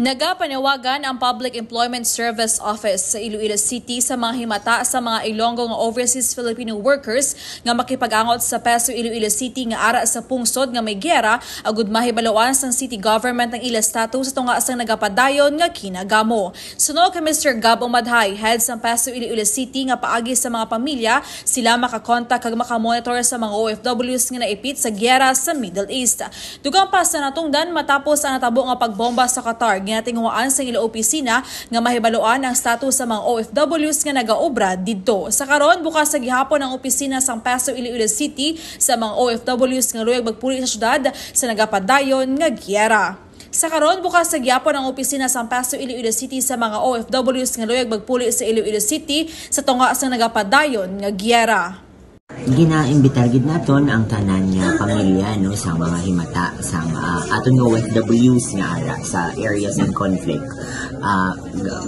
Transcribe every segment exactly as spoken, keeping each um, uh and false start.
Nagapanawagan ang Public Employment Service Office sa Iloilo City sa mga himata sa mga Ilonggo nga overseas Filipino workers nga makipag-angot sa PESO Iloilo City nga ara sa pungsod nga may giyera, agud mahibaluan sang city government ang ila status sa tunga sang nagapadayon nga kinagamo. Suno kay Mister Gab Umadhay, head sang PESO Iloilo City, nga paagi sa mga pamilya, sila makakontak kag makamonitor sa mga O F Ws nga naipit sa giyera sa Middle East. Dugang pa sa natungdan, matapos ang natabo nga pagbomba sa Qatar, ginatinguhaan sa ila opisina nga mahibaluan ang status sa mga O F Ws nga nagaobra didto. Sa karon, bukas sa gihapon ang opisina sang PESO Iloilo City sa mga O F Ws nga luyag magpuli sa syudad sa nagapadayon nga giyera. Sa karon, bukas sa gihapon ang opisina sang PESO Iloilo City sa mga O F Ws nga luyag magpuli sa Iloilo City sa tunga sang nagapadayon nga giyera. Ginaimbitar gid naton ang tanan nga pamilya, no, sa mga himata sang, ah, aton nga O F Ws nga ara sa areas in conflict. Ah,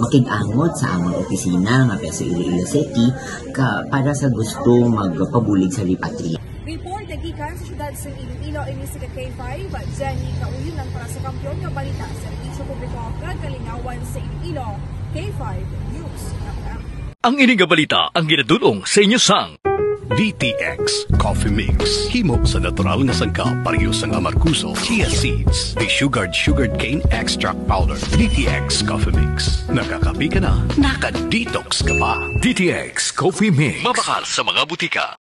makig-angot sa amon opisina nga PESO Iloilo City ka, para sa gusto magpabulig sa repatriation. Report gikan sa siyudad sa Iloilo, ini si K five, Jenny Kaulinan para sa Kampiyon nga Balita, Serbisyo Publiko, Kagalingawan sa Iloilo, K five News F M. Ang ini nga balita ang ginadul-ong sa inyo sang D T X Coffee Mix. Himo sa natural nga sangkap, pareho sang amargoso, chia seeds, desugared sugarcane extract powder. D T X Coffee Mix. Nakakape ka na, naka-detox ka pa. D T X Coffee Mix. Mabakal sa mga butika.